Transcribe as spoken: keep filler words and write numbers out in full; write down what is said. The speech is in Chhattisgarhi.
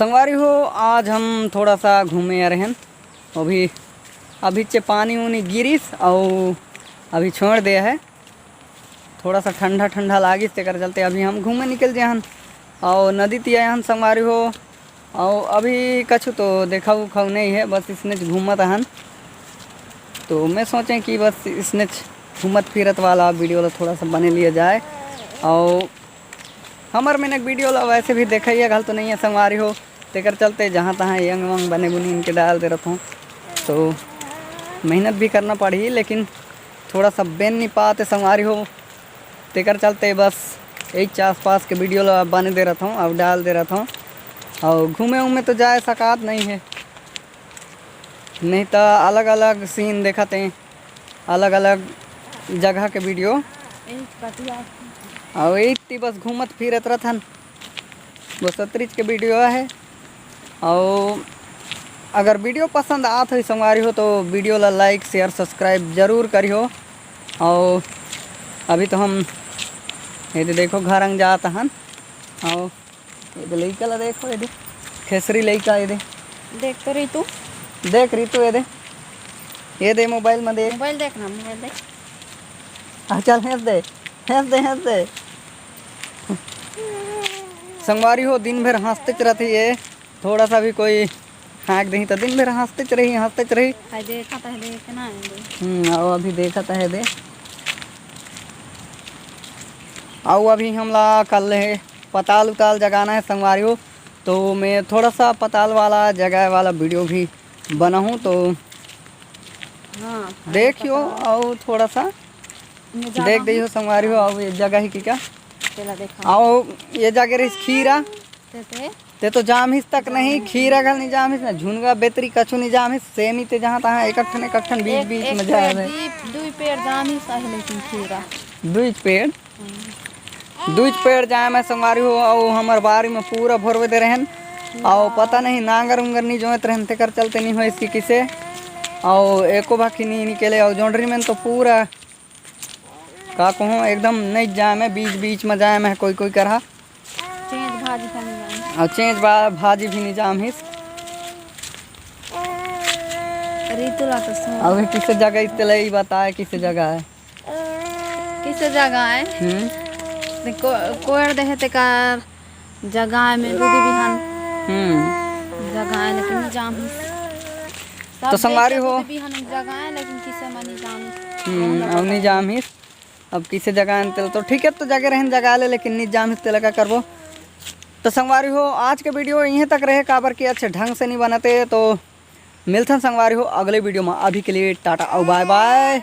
संगवारी हो, आज हम थोड़ा सा घूमे आ रहे हैं। अभी, अभी चे पानी उनी गिरिस अउ अभी छोड़ दे है। थोड़ा सा ठंडा ठंडा लागिस, तेकर चलते अभी हम घूमे निकल जे हन अउ नदी तिया हन संगवारी हो। अउ अभी कछु तो देखा उखा नहीं है, बस इसने घूमत हन। तो मैं सोचे कि बस इसने घूमत फिरत वाला वीडियो ला थोड़ा सा बने लिया जाए। अउ हमर मैंने एक वीडियो ला वैसे भी देखा ही है, घल तो नहीं है संगवारी हो, तेकर चलते जहाँ तहाँ यंग वंग बने बुनी इनके डाल दे रहता हूँ। तो मेहनत भी करना पड़ी, लेकिन थोड़ा सा बेन नहीं पाते संगवारी हो, तेकर चलते बस यही आसपास के वीडियो ला बने दे रहता हूँ, अब डाल दे रहता हूँ। और घूमे उमे तो जाए सकात नहीं है, नहीं तो अलग अलग सीन देखते हैं, अलग अलग जगह के वीडियो। यही कटिया। और यही बस घूमत फिरत रहथन, बस अतरीच के वीडियो है। और अगर वीडियो पसंद आत हो संगवारी हो, तो वीडियो ला लाइक शेयर सब्सक्राइब जरूर करियो। और अभी तो हम ये दे देखो घर अंग जात हन। और ये दे लइका ला देखो, ये दे खेसरी लइका, ये दे। देख तो रितु। देख रितु, ये दे, ये दे मोबाइल में देख। मोबाइल देख ना, मोबाइल देख। आ, चल हंस दे, हंस दे, हंस दे। संगवारी हो, दिन भर हंसते रहती है, थोड़ा सा भी कोई हाँक दही तो दिन भर हंसते रही, हंसते रही। हाय देखा तो है, देख ना है दे। हम्म, आओ अभी देखा तो है दे। आओ अभी हमला कल है पताल उताल जगाना है संगवारी हो, तो मैं थोड़ा सा पताल वाला जगह वाला वीडियो भी बनाऊँ तो हाँ, देखियो। पताल। आओ थोड़ा सा मैं जा देख रहा दइयो हूँ। संगवारी हो, आओ ये जगह ही की क्या? तेला देखा। आओ ये जगह रही खीरा। ते, ते? ते तो जाम हिस तक नहीं, खीरा घल नहीं जाम हिस ना, झुनगा बेतरी कछु नहीं जाम हिस, सेमी ते जहाँ तहाँ एक ठन एक ठन बीच एक, बीच एक में जाए पेड़, रहे। दुई, दुई पेड़ जाम हिस आहे, लेकिन खीरा। दुई पेड़? हम्म। दुई पेड़ जाए में संगवारी हो, अउ हमर बारी में पूरा भोरवे दे रहन, अउ पता नहीं नांगर उंगर नहीं जोत रहन, तेकर चलते नहीं हो इसकी किसे, अउ एको भाखी नहीं निकले, अउ जोंडरी में तो पूरा का कहूँ, एकदम नहीं जाए में, बीच बीच में जाए में कोई कोई करहा। चेंज भाजी खाने जाए। और चेंज बा-, भाजी भी नहीं जाम हिस। रितु ला तो सुन। अबे किसे जगह इस तेला ही बताए, किसे जगह है। किसे जगह है? हम्म। देखो, कोयर देहे तेकर जगह है में दूधी बिहान। हम्म। जगह है, लेकिन नहीं जाम हिस। सब तो संगवारी देखे हो। दूधी बिहान जगह है, लेकिन किसे में नहीं जाम हिस। हम्म, अब नहीं जाम हिस। अब किसे जगह आन तेला तो ठीक है, तो जगह रहन जगह ले, लेकिन नहीं जाम हिस तेला का करबो। तो संगवारी हो, आज के वीडियो यहीं तक रहे, काबर कि अच्छे ढंग से नहीं बनाते। तो मिलथन संगवारी हो अगले वीडियो में, अभी के लिए टाटा और बाय बाय।